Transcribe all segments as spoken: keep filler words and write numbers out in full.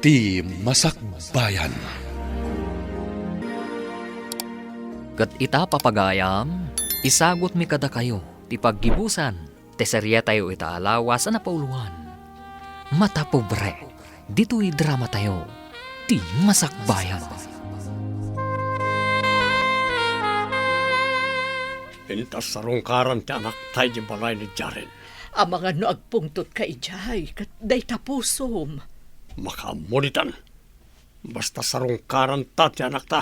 Ti Masakbayan. Ket ita, papagayam, isagutmi kadakayo ti paggibusan ti serietayo ita a lawas a napauluan, Mata Pobre, ditoy dramatayo, Ti Masakbayan. Inta sarungkaran ti anakta idiay balay ni Jared. Amangan no agpungtotka idiay, ket dayta pusom. Makaammo ditan. Basta sarungkaranta ti anakta.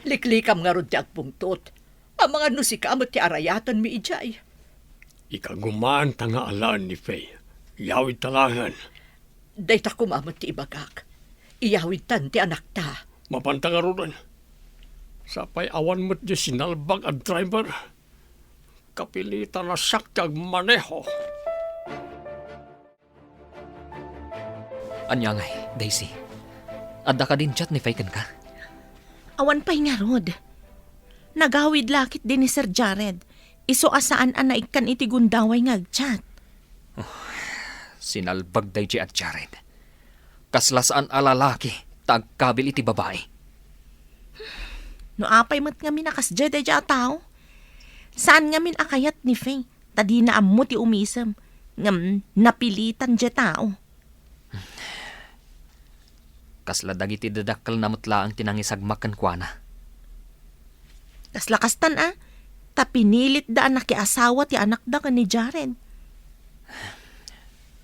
Liklikam ngarud ti agpungtot. Amangan no sika met ti arayatenmi idiay. Ikagumaanta nga alaen ni Faye. Iyawidta laengen. Dayta koma met ti ibagak. Iyawidtan ti anakta. Mapanta ngaruden. Sapay awan met di sinalbag a driver. Kapilitan a siak ti agmaneho. Ania ngay, Daisy? Adda kadin chat ni Faye kenka? Awan pay ngarud. Nagawid la ketdi ni Sir Jared. Isu a saan a naikkan iti gundaway nga agchat. Oh, sinalbag daydi a Jared. Kasla saan a lalaki ta agkabil iti babai. No apay met ngamin a kasdiay daydi a tao? Saan ngamin a kayat ni Faye. Ta dina ammo ti umisem, ngem napilitan diay tao. Kasla dagiti dadakkelna met laeng ti nangisagmak kenkuana. Kasla kastan a, ta pinilitda a nakiasawa ti anakda ken ni Jared.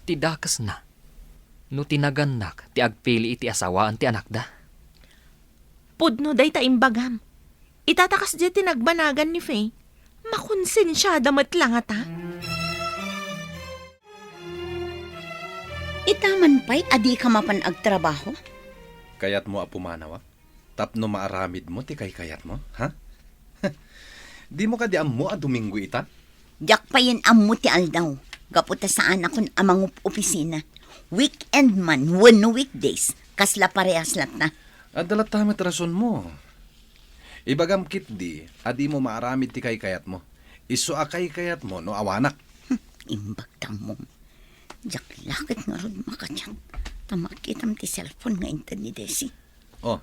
Ti dakesna, no ti nagannak ti agpili iti asawaan ti anakda. Pudno dayta imbagam. Ita ta kasdiay ti nagbanagan ni Faye, makonsensiada met la ngata. Ita man pay a dika mapan agtrabaho? Kayatmo a pumanawa? Tapno maaramidmo ti kaykayatmo, ha? Dimo kadi ammo a Domingo ita? Diak payen ammo ti aldaw, gapu ta saanakon a mangup-opisina. Weekend man wenno weekdays, kasla parehas latta. Adda latta met rasonmo. Ibagam ketdi a dimo maaramid ti kaykayatmo. Isu a kaykayatmo no awanak. Hmm, imbag ta ammom. Diak la ket ngarud makachat. Ta makitam ti cellphone nga inted ni Desi. Oh,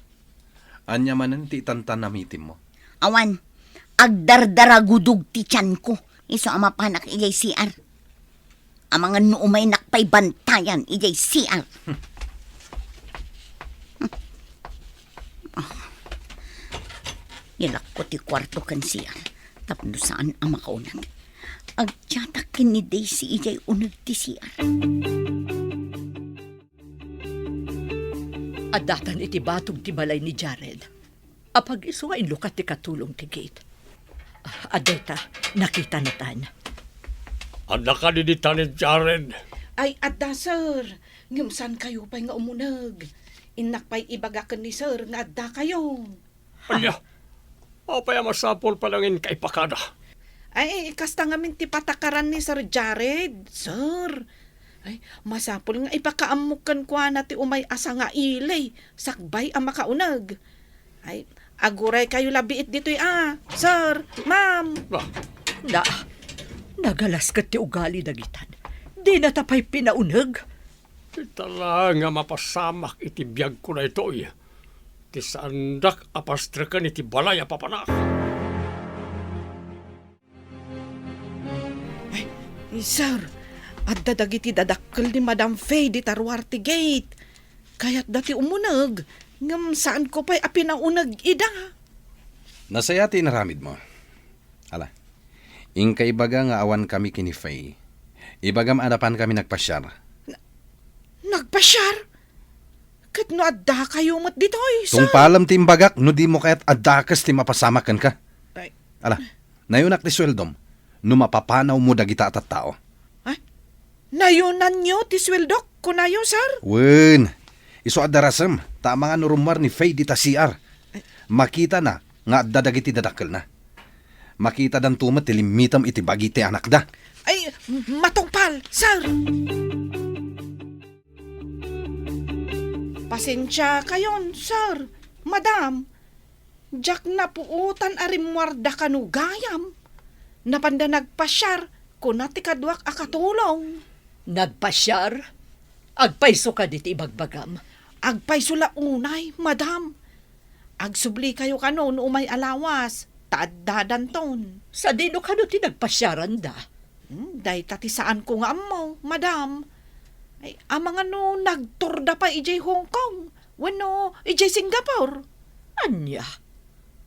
ania manen ti itantanamitimmo? Awan, agdardaragudog ti tianko. Isu a mapanak idiay C R. Amangan no umaynak pay bantayan idiay C R. Ah. Ilakko ti kuarto ken C R tapno saan a makauneg. Agchatak ken ni Daisy idiay uneg ti C R. Addatan iti batog ti balay ni Jared. Apag-isu nga inlukat ti katulong ti gate. Ah, adda ita, nakitanatan. Adda kadi dita ni Jared? Ay, adda, sir. Ngem saan kayo pay nga umuneg? Innak pay ibaga ken ni sir nga adda kayo. Ania? Apay a masapul pay laeng inka ipakada? Ay, kasta ngamin ti patakaran ni Sir Jared, sir. Ay, masapul nga ipakaammok kenkuana ti umay a sangaili, sakbay a makauneg. Ay, aguray kayo labiit ditoy a, sir, ma'am. Ah. Da, nagalas ket ti ugali dagitan. Dina ta pay pinauneg. Ita la nga mapasamak iti biagko daytoy. Ti saandak a pastreken iti balay a papanak. Ay, sir, adda dagiti dadakkel ni Madam Faye dita ruar ti gate. Kayatda ti umuneg, ngem saanko pay a pinauneg ida. Nasayaat ti inaramidmo. Ala, inka ibaga nga awan kami ken ni Faye. Ibagam a napan kami nagpasiar. Na-, nagpasiar? Ket no adda kayo met ditoy, sir? Tungpalem ti imbagak no dimo kayat a dakes ti mapasamak kenka. Ay. Ala, nayonak ti sueldom no mapapanawmo dagita a tattao. Ay, nayonanyo ti sueldok, kunayo, sir? Wen, isu a darasem, ta amangan no rummuar ni Faye dita C R. Makitana nga adda dagiti dadakkelna. Makitadanto met ti limmitem iti bagi ti anakda. Ay, matungpal, sir! Pasensia kayon, sir, madam. Diak napuotan a rimmuarda kano gayam. Napanda nagpasiar, kuna ti kaduak a katulong. Nagpasiar? Agpayso kadi ti ibagbagam? Agpayso la unay, madam. Agsublikayo kano no umay a lawas, ta addadanton. Sadino kano ti nagpasiaranda? Hmm, dayta ti saanko nga ammo, madam. Ay, amangan no nagtourda pay idiay Hong Kong, wenno idiay Singapore. Ania?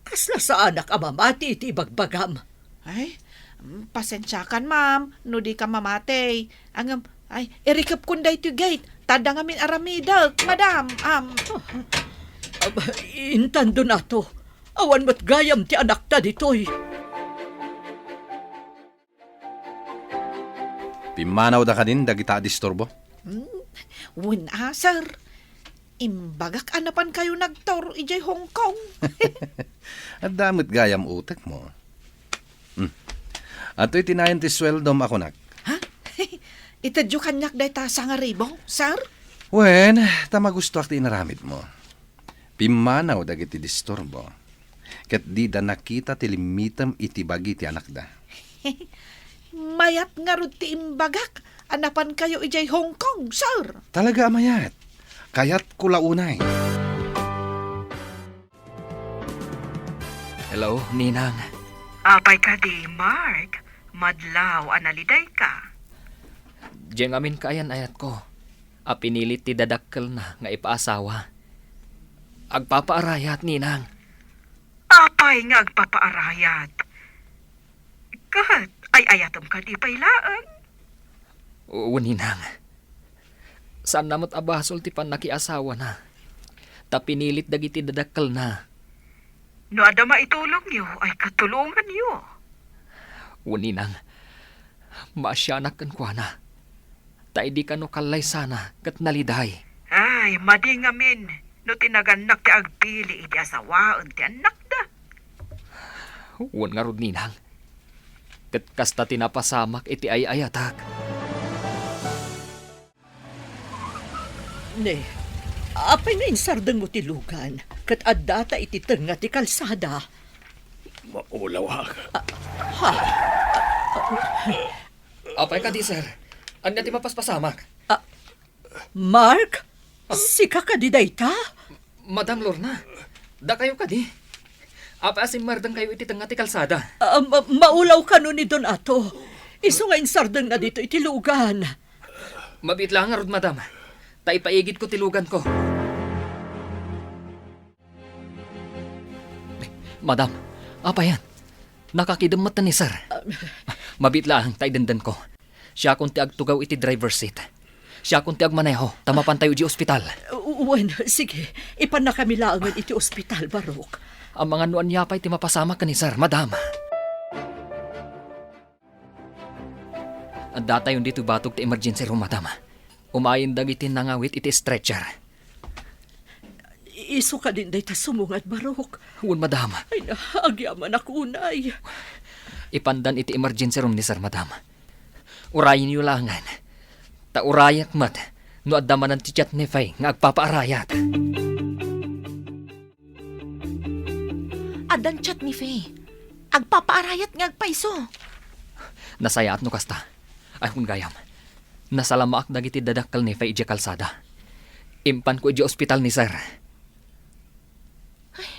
Kasla saanak a mamati iti ibagbagam. Ay, mm, pasensiakan, ma'am, no dika mamati. Ngem, ay, irikepkon daytoy gate. Ta adda ngamin aramidek, madam. Am. Aba, intan, Donato. Awan met gayam ti anakta ditoy. Pimmanawda kadin dagita a disturbo? Hmm, wen a, sir. Imbagak a napankayo nagtour idiay Hong Kong. Adda met gayam utekmo. Hmm. Atoy ti nayon ti sueldom a kunak. Ha? Itedyo kaniak dayta sangaribu, sir? Wen, ta magustoak ti inaramidmo. Pimmanaw dagiti disturbo, ket dida nakita ti limmitem iti bagi ti anakda. Mayat ngarud ti imbagak a napankayo idiay Hong Kong, sir. Talaga a mayat. Kayatko la unay. Hello, Ninang. Apay kadi, Mark? Madlaw a nalidayka. Diay ngamin kaayan-ayatko a pinilit ti dadakkelna nga ipaasawa. Agpapaarayat, Ninang. Apay nga agpapaarayat? Ket ay-ayatem kadi pay laeng? Wen, Ninang. Saanna met a basol ti pannakiasawana. Ta pinilit dagiti dadakkelna. No adda maitulongyo, ay katulonganyo. Wen, Ninang. Maasianak kenkuana. Ta idi kano kallaysana ket naliday. Ay, madi ngamin no ti nagannak ti agpili iti asawaen ti annakda. Wen ngarud, Ninang. Ket kasta ti napasamak iti ay-ayatak. Ne, apay nga insardengmo ti lugan ket addata iti tengnga ti kalsada? Maulawak. Ah, ha? Apay kadi, sir? Ania ti mapaspasamak? Ah, Mark? Ah. Sika kadi dayta? Madam Lorna, dakayo kadi? Apay a simmardengkayo iti tengnga ti kalsada? Ah, ma-, maulaw kano ni Donato. Isu nga insardengna ditoy ti lugan. Mabiit laeng ngarud, madam. Ta ipaigidko ti luganko. Madam, apayen? Nakakidem met ni sir. Ah. Mabiit laeng ta idendenko. Siakon ti agtugaw iti driver's seat. Siakon ti agmaneho, ta mapantayo idiay ospital. U-, wen, sige. Ipannakami laengen iti ospital, Barok. Amangan no ania pay ti mapasamak ken ni sir, madam. Addatayon ditoy batog ti emergency room, madam. Umayen dagiti nangawit iti stretcher. Isu kadin dayta sumungad, Barok? Wen, madam. Ay na, agyamanak unay. Ipandan iti emergency room ni sir, madam. Urayenyo laengen. Ta urayak met no adda manen ti chat ni Faye nga agpapaarayat. Addan chat ni Faye. Agpapaarayat nga agpayso. Nasayaat no kasta. Ay, kun gayam, nasalamaak dagiti dadakkel ni Faye idiay kalsada. Impanko idiay ospital ni sir. Ay,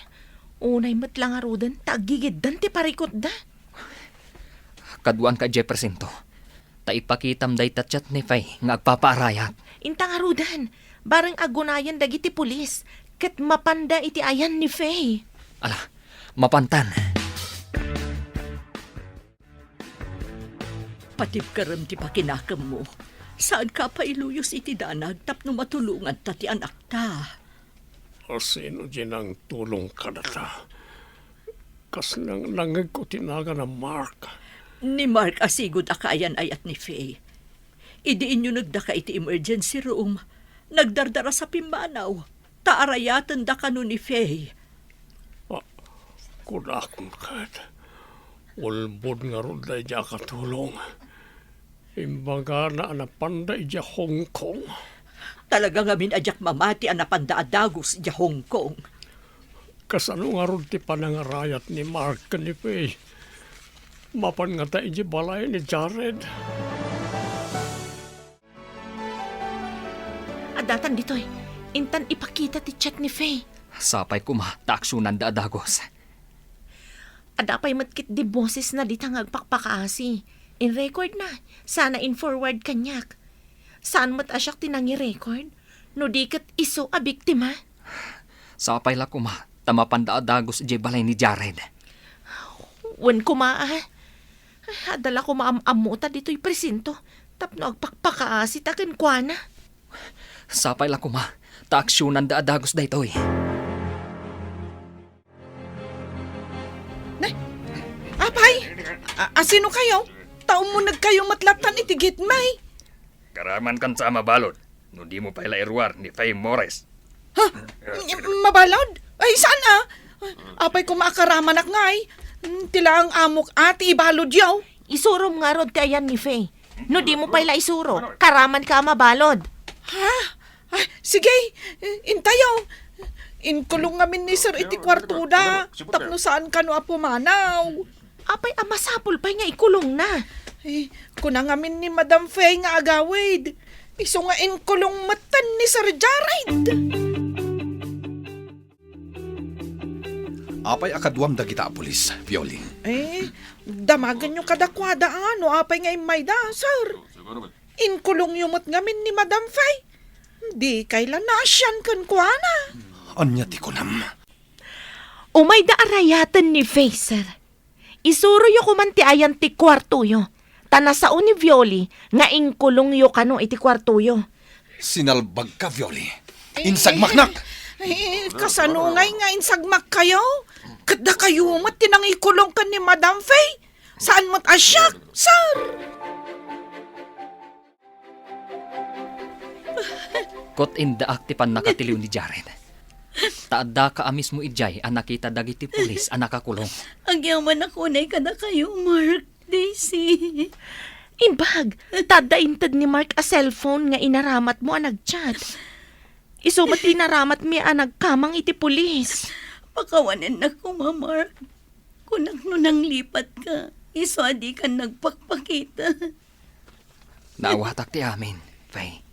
unay met la ngaruden ta aggigiddan ti parikutda. Kaduaanka idiay presinto. Ta ipakitam dayta chat ni Faye nga agpapaarayat. Inta ngaruden, bareng agunayen dagiti pulis, ket mapanda iti ayan ni Faye. Ala, mapantan. Patibkerem ti pakinakemmo. Saanka a pailuyos iti danag tapno matulonganta ti anakta. A sino diay nangtulong kadata? Kas nang-, nangngegko ti nagan a Mark. Ni Mark a sigud a kaayan-ayat ni Faye. Idi inyunegdaka iti emergency room, nagdardarasa pimmanaw, ta arayatenda kano ni Faye. Ah, kunakon ket, ulbod ngarud daydi a katulong. Imbagana a napanda idiay Hong Kong. Talaga ngamin a diak mamati a napanda a dagus idiay Hong Kong. Kasano ngarud ti panangarayat ni Mark ken ni Faye? Mapan ngata idiay balay ni Jared? Addatan ditoy. Intan ipakita ti chat ni Faye. Sapay koma ta aksionanda a dagus. Adda pay met ketdi bosesna dita nga agpakpakaasi. In-recordna, sana in-forward kaniak. Saan met a siak ti nangi-record? No di ket isu a biktima? Sapay la koma ta mapanda a dagus idiay balay ni Jared. Wen koma, a. Adda la koma am-ammota ditoy presinto tapno agpakpakaasita kenkuana. Sapay la koma ta aksionanda a dagus daytoy. Ne? Apay? A-, asino kayo? Ta ummunegkayo met lattan iti gitmay. Karamankan sa a mabalud, no dimo pay la iruar ni Faye Morris. Ha? Mabalud? Ay, saan a? Apay koma a karamanak ngay? Ti laeng amok a ti ibaludyo. Isurom ngarud ti ayan ni Faye. No dimo pay la isuro, karamanka a mabalud. Ha? Ah, sige, intayo. Inkulong ngamin ni Sir iti kuartoda, tapno saan kano a pumanaw. Apay a masapul pay nga ikulongna? Eh, kuna ngamin ni Madam Faye nga agawid. Isu nga inkulong metten ni Sir Jared. Apay a kaduam dagita a pulis, Violin? Eh, damagenyo kadakuada a no apay nga immayda, sir. Inkulongyo met ngamin ni Madam Faye. Dikay la naasian kenkuana. Ania ti kunam? Umayda a rayaten ni Faye, sir. Isuroyo koman ti ayan ti kuartoyo. Ta nasao ni Violi nga inkulongyo kano iti kuartoyo. Sinalbagka, Violi. Insagmaknak! Eh, kasano ngay nga insagmakkayo? Ket dakayo met ti nangikulong ken ni Madam Faye. Saan met a siak, sir? Ket indaak ti pannakatiliw ni Jared. Ta addaka a mismo idiay a nakita dagiti pulis a nakakulong. Agyamanak unay kadakayo, Mark, Daisy. Imbag, ta adda inted ni Mark a cellphone nga inaramatmo a nagchat. Isu met ti inaramatmi a nagkamang iti pulis. Pakawanennak koma, Mark. Kunak no nanglipatka, isu a dikan nagpakpakita. Naawatak ti amin, Faye.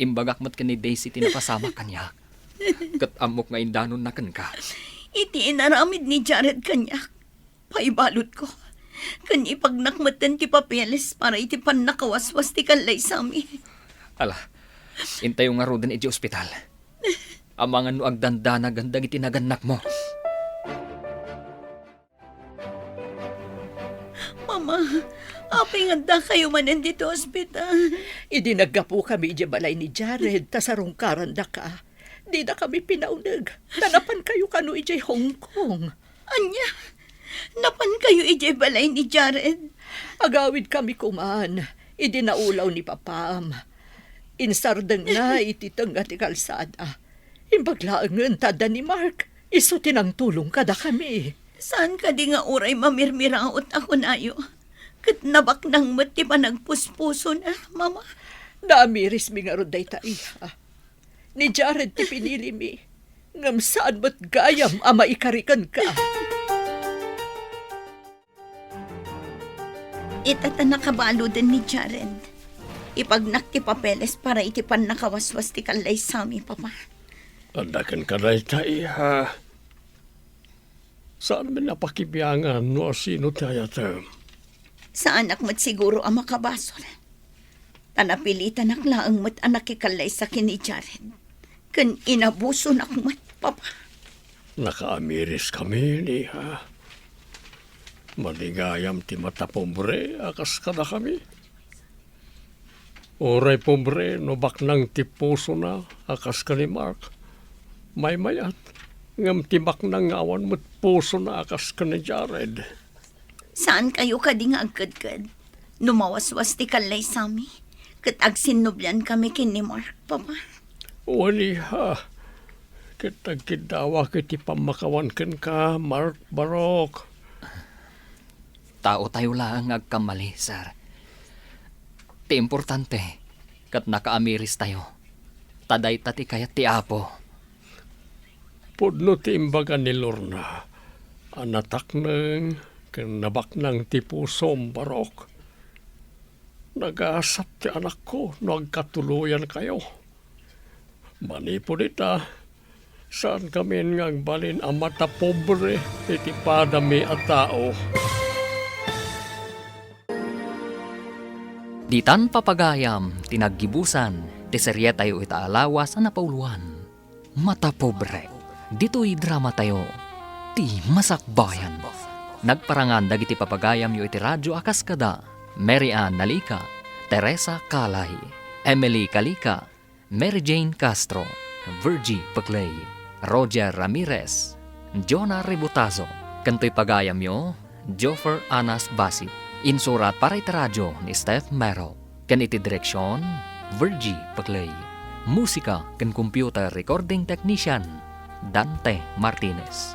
Imbagak met ken ni Daisy ti napasamak kaniak. Ket ammok nga indanonna kenka. Iti inaramid ni Jared kaniak, paibaludko. Ken ipagnak metten ti papeles para iti pannakawaswas ti kallaysami. Ala, intayo ngaruden iti ospital. Amangan no agdandanagan dagiti nagannakmo. Mama, apay nga addakayo manen ditoy ospital? Idi naggapukami idiay balay ni Jared, ta sarungkarandaka, dinakami pinauneg, ta napankayo kano idiay Hong Kong. Ania? Napankayo idiay balay ni Jared? Agawidkami koman, idi naulaw ni Papam. Insardengna iti tengnga ti kalsada. Imbag laengen ta adda ni Mark, isu ti nangtulong kadakami. Saan kadi nga uray mamirmiraot a kunayo? Ket nabaknang met ti panagpuspusona, Mama. Naamirismi ngarud dayta, iha. Ni Jared ti pinilimi, ngem saan met gayam a maikari kenka. Ita ta nakabaluden ni Jared. Ipagnak ti papeles para iti pannakawaswas ti kallaysami, Papa. Adda kenka dayta, iha. Saanmi a pakibiangan no asino ti ayatem. Saanak met siguro a makabasol. Ta napilitanak laeng met a nakikallaysa ken ni Jared. Ken inabusonak met, Papa. Nakaamiriskami, iha. Madi gayam ti matapobre a kas kadakami. Uray pobre no baknang ti pusona a kas ken ni Mark. Maymayat, ngem ti baknang nga awan met pusona a kas ken ni Jared. Saankayo kadi nga agkedked? No mawaswas ti kallaysami, ket agsinnubliankami ken ni Mark, Papa. Wen, iha, ket agkiddawak iti pammakawan kenka, Mark Barok. Taotayo laeng nga agkammali, sir. Ti importante, ket nakaamiristayo. Ta dayta ti kayat ti Apo. Pudno ti imbaga ni Lorna a natakneng ken nabaknang ti pusom, Barok. Nagasat ti anakko no agkatuloyankayo. Manipud ita, saan kamin nga agbalin a matapobre iti padami a tao. Ditan papagayam ti naggibusan ti serietayo ita a lawas a napauloan, Matapobre. Ditoy dramatayo, ti Masakbayan. Nagparangan dagiti papagayamyo iti radyo a kas kada Mary Ann Nalika, Teresa Calay, Emily Calica, Mary Jane Castro, Virgie Peclay, Roger Ramirez, Jonah Ributazo, ken toy pagayamyo, Joffer Anas Basit. Insurat para iti radyo ni Steph Mero, ken iti direksion, Virgie Peclay. Musika ken computer recording technician, Dante Martinez.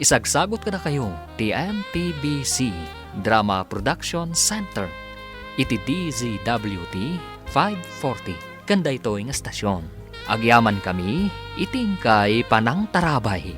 Isagsagut kadakayo ti M P B C Drama Production Center iti D Z W T five forty ken daytoy nga estasion. Agyamankami iti inkay panangtarabay.